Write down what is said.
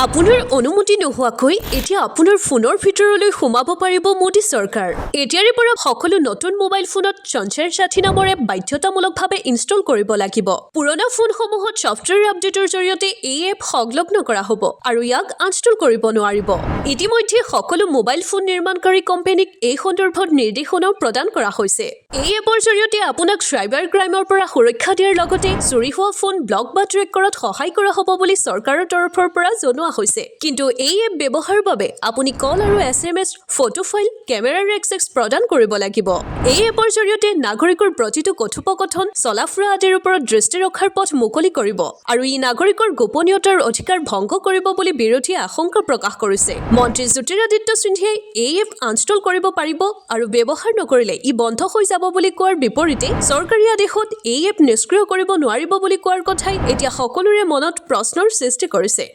আপোনাৰ অনুমতি নোহোৱাকৈ এতিয়া আপোনাৰ ফোনৰ ভিতৰলৈ সোমাব পাৰিব মোদী চৰকাৰ। এতিয়াৰে পৰা সকলো নতুন মোবাইল ফোনত সঞ্চাৰ সাথী নামৰ এপ বাধ্যতামূলকভাৱে ইনষ্টল কৰিব লাগিব। পুৰণা ফোনসমূহত ছফ্টৱেৰ আপডেটৰ জৰিয়তে এই এপ সংলগ্ন কৰা হ'ব আৰু ইয়াক আনষ্টল কৰিব নোৱাৰিব। ইতিমধ্যে সকলো মোবাইল ফোন নিৰ্মাণকাৰী কোম্পানীক এই সন্দৰ্ভত নিৰ্দেশনাও প্ৰদান কৰা হৈছে। এই এপৰ জৰিয়তে আপোনাক চাইবাৰ ক্ৰাইমৰ পৰা সুৰক্ষা দিয়াৰ লগতে চুৰি হোৱা ফোন ব্লক বা ট্ৰেক কৰাত সহায় কৰা হ'ব বুলি চৰকাৰৰ তৰফৰ পৰা জনোৱা হৈছে। কিন্তু এই এপ ব্যৱহাৰৰ বাবে আপুনি কল আৰু এছএমএছ, ফটো ফাইল, কেমেৰাৰ এক্সেছ প্ৰদান কৰিব লাগিব। এই এপৰ জৰিয়তে নাগৰিকৰ প্ৰতিটো কথোপকথন, চলাফুৰা আদিৰ ওপৰত দৃষ্টি ৰখাৰ পথ মুকলি কৰিব আৰু ই নাগৰিকৰ গোপনীয়তাৰ অধিকাৰ ভংগ কৰিব বুলি বিৰোধীয়ে আশংকা প্ৰকাশ কৰিছে। মন্ত্ৰী জ্যোতিৰাদিত্য সিন্ধিয়াই এই এপ আনষ্টল কৰিব পাৰিব আৰু ব্যৱহাৰ নকৰিলে ই বন্ধ হৈ যাব বুলি কোৱাৰ বিপৰীতে চৰকাৰী আদেশত এই এপ নিষ্ক্ৰিয় কৰিব নোৱাৰিব বুলি কোৱাৰ কথাই এতিয়া সকলোৰে মনত প্ৰশ্নৰ সৃষ্টি কৰিছে।